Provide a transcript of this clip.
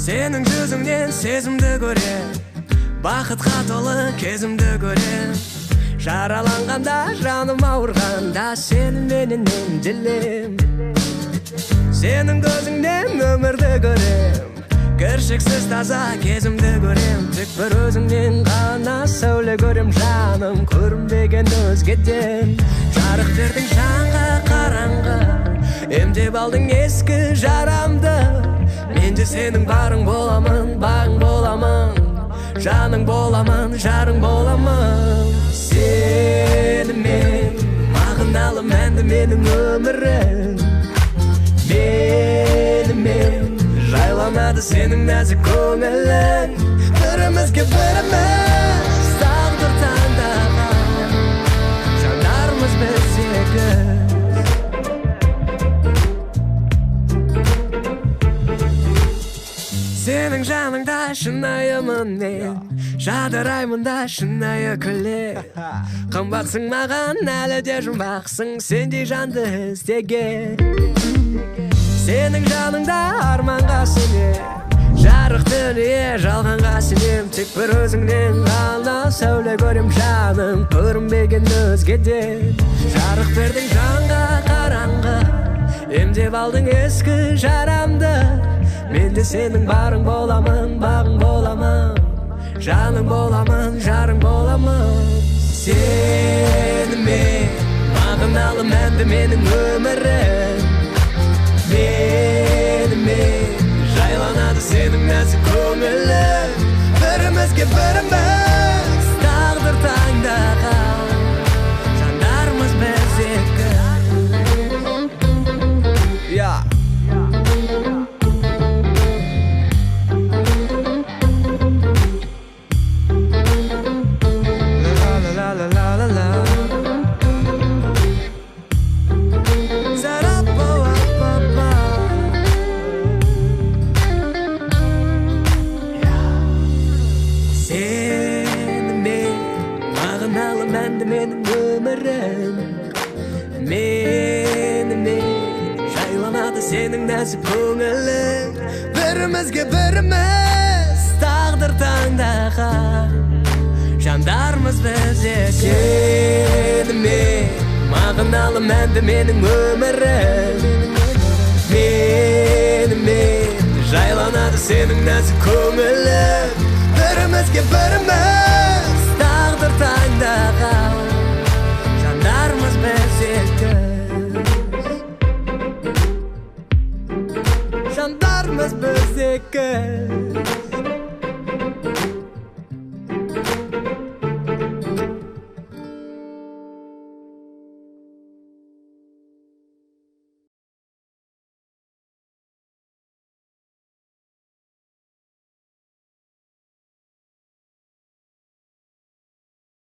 Сенің жүзіңнен сезімді көрем, бақытқа толы кезімді көрем. Жараланғанда, жаным ауырғанда, сені менен емделем. Сенің көзіңнен өмірді көрем, кіршіксіз таза кезімді көрем. Тек бір өзіңнен ғана сәуле көрем, жаным, көрінбеген өзгеден. Жарық бердің жанға қараңғы, емдеп алдың ескі жарамды. Мен де сенің барың боламын, бағың боламын, жаның боламын, жарың боламын. Сенімен мағыналы мәнді менің өмірім, менімен жайланады сенің нәзік көңілің. Бірімізге біріміз тағдыр таңдаған жандармыз біз екі. Сенің жаныңда шынайымын мен, жадыраймын да шынайы күле. Қымбатсың маған, әлі де жұмбақсың, сендей жанды іздеген. Сенің жаныңда арманға сенем, жарық дүние жалғанға сенем. Тек бір өзіңнен ғана сәуле көрем, жаным, көрінбеген өзгеден. Жарық бердің жанға қараңғы, емдеп алдың ескі жарамды. Мен де сенің барың боламын, бағың боламын, жаның боламын, жарың боламын. Сенімен мағыналы мәнді менің өмірім, менімен жайланады сенің нәзік көңілің. Бірімізге біріміз тағдыр таңдаған жандармыз біз екі. Я. La la la la la. Za-ra-pa-pa-pa-pa. Сенімен мағыналы мәнді менің өмірім, менімен жайланады сенің нәзік көңілің. Бірімізге біріміз тағдыр таңдаған жандармыз біз екі. Сенімен мағыналы мәнді менің өмірім, менімен жайланады сенің нәзік көңілің. Бірімізге біріміз тағдыр таңдаған жандармыз біз екі. Жандармыз біз екі.